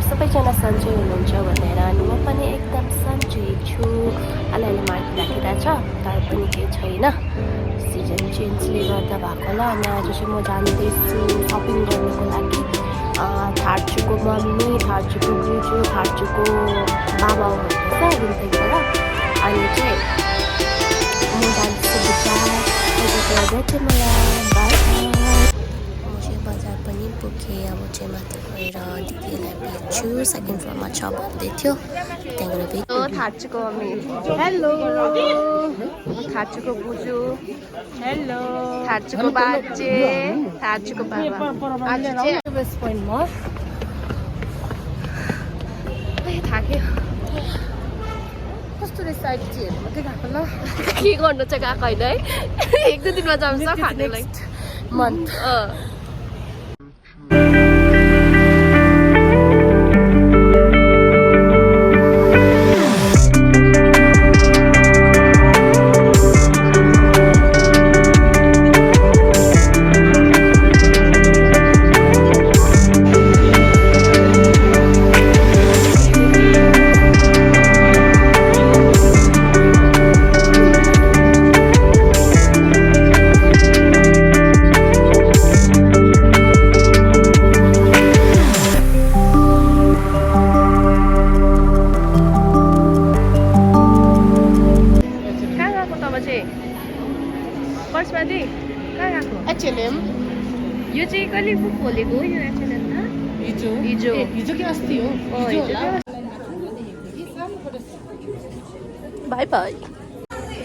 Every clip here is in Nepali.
सबैजना सन्चै हुनुहुन्छ भनेर अनि म पनि एकदम सन्चै छु। अहिले मार्केट लागिरहेछ तर पनि केही छैन, सिजन चेन्जले गर्दा भएको होला। अनि आज चाहिँ म जाँदैछु सपिङ गर्नुको लागि। थार्चुको मम्मी, थार्चुको बोजू, थार्चुको बाबा हुनुहुन्छ रुमदेखिबाट। अनि चाहिँ म जान्छु बजार, मलाई बाई। बजार पनि पुगेँ। अब चाहिँ माथि गएर दिदीलाई भेट्छु, सेकेन्ड फ्लोरमा छ भन्दै थियो, त्यहाँ गएर भेट्छु। थार्चुको मम्मी हेलो, थार्चुको बोजू हेलो, थार्चुको बाजे, थार्चुको बाबा। आज चाहिँ वेस्ट पोइन्टमा थाक्यो। कस्तो रहेछ अहिले चाहिँ हेर्नु मात्रै गएको ल, के गर्नु चाहिँ गएको होइन है। 1-2 दिनमा जान्छ खानुलाई मन्थ। यो चाहिँ कहिले खोलेको यो एचएनएम त? हिजो कि अस्ति हो। By by.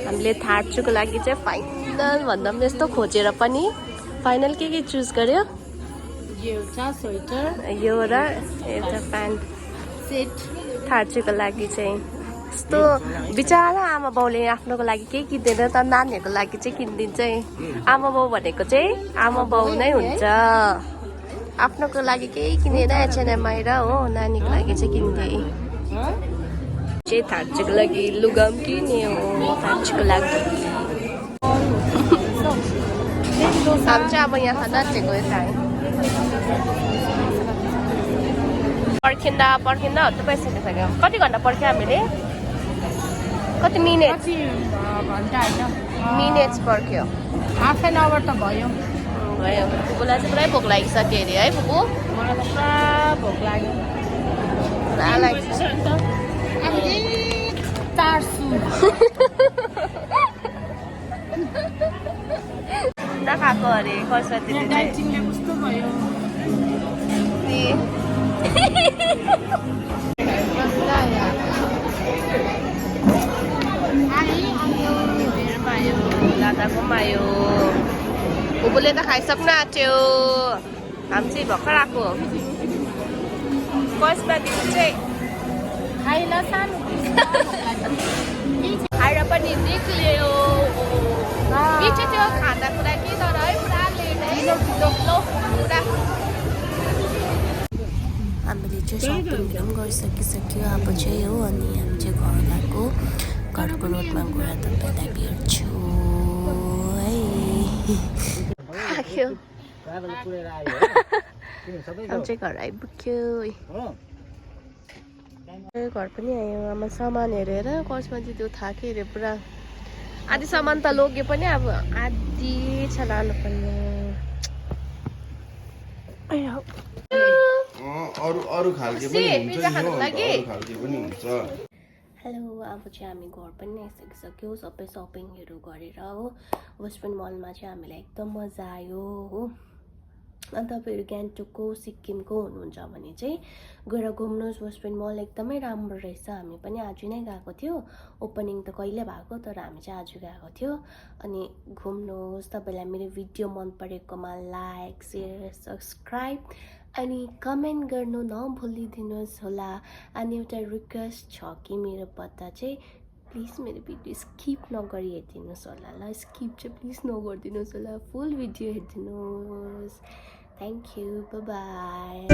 हामीले थार्चुको लागि चाहिँ फाइनल भन्दा पनि यस्तो खोजेर पनि फाइनल के चुज गर्यो? एउटा स्वेटर, यो र एउटा प्यान्ट सेट थार्चुको लागि चाहिँ। यस्तो बिचरा आमा बाउले आफ्नोको लागि केही किन्दैन त नानीहरूको लागि चाहिँ किनिदिन्छ। आमा बाउ भनेको चाहिँ आमा बाउ नै हुन्छ, आफ्नोको लागि केही किनेर एचएनएम आएर हो, नानीको लागि चाहिँ किनिदिए। चाहिँ थार्चुको लागि लुगा पनि किने हो, थार्चुको लागि हामी चाहिँ अब यहाँ नाचेको यता पर्खिँदा पर्खिँदा हत्तु पाइसकिसक्यो। कति घन्टा पर्ख्यो हामीले? कति मिनेट्स? मिनेट्स पर्ख्यो। हाफ एन आवर त भयो। फुपूलाई चाहिँ पुरै भोक लागिसक्यो अरे है फुपू? मलाई त पुरा भोक लाग्यो, पुरा लागिसक्यो। नखाएको अरे कसरी डाइटिङले कस्तो भयो दादाको मायो। फुपूले त खाइसक्नु आँट्यो, हामी चाहिँ भर्खर आएको। कसपाति चाहिँ खाइला सानो खाएर पनि निक्ल्यो। मिठो थियो खाँदा कुरा कि तर है पुरा लेट है पुरा। हामीले चाहिँ सपिङहरू पनि गरिसकिसक्यो अब चाहिँ हो। अनि हामी चाहिँ घर गएको, घरको रोडमा गएर तपाईँलाई भेट्छु है। हामी चाहिँ घर आइपुग्यो, घर पनि आयो। आमा सामान हेरेर कसमा चाहिँ त्यो थाक्यो अरे पुरा। आधी सामान त लग्यो पनि, अब आधी छ लानुपर्ने। अरु खालके पनि हुन्छ, यो अरु खालके पनि हुन्छ। हेलो, अब चाहिँ हामी घर पनि आइसकिसक्यो, सबै सपिङहरू गरेर हो। वेस्ट पोइन्ट मलमा चाहिँ हामीलाई एकदम मजा आयो हो। अनि तपाईँहरू गान्तोकको सिक्किमको हुनुहुन्छ भने चाहिँ गएर घुम्नुहोस्, वेस्ट पोइन्ट मल एकदमै राम्रो रहेछ। हामी पनि आज नै गएको थियो, ओपनिङ त कहिले भएको तर हामी चाहिँ आज गएको थियो। अनि घुम्नुहोस्। तपाईँलाई मेरो भिडियो मन परेकोमा लाइक, सेयर, सब्सक्राइब अनि कमेन्ट गर्नु नभुलिदिनुहोस् होला। अनि एउटा रिक्वेस्ट छ कि मेरो पत्ता चाहिँ प्लिज मेरो भिडियो स्किप नगरी हेरिदिनुहोस् होला ल। स्किप चाहिँ प्लिज नगरिदिनुहोस् होला, फुल भिडियो हेरिदिनुहोस्। Thank you, by by.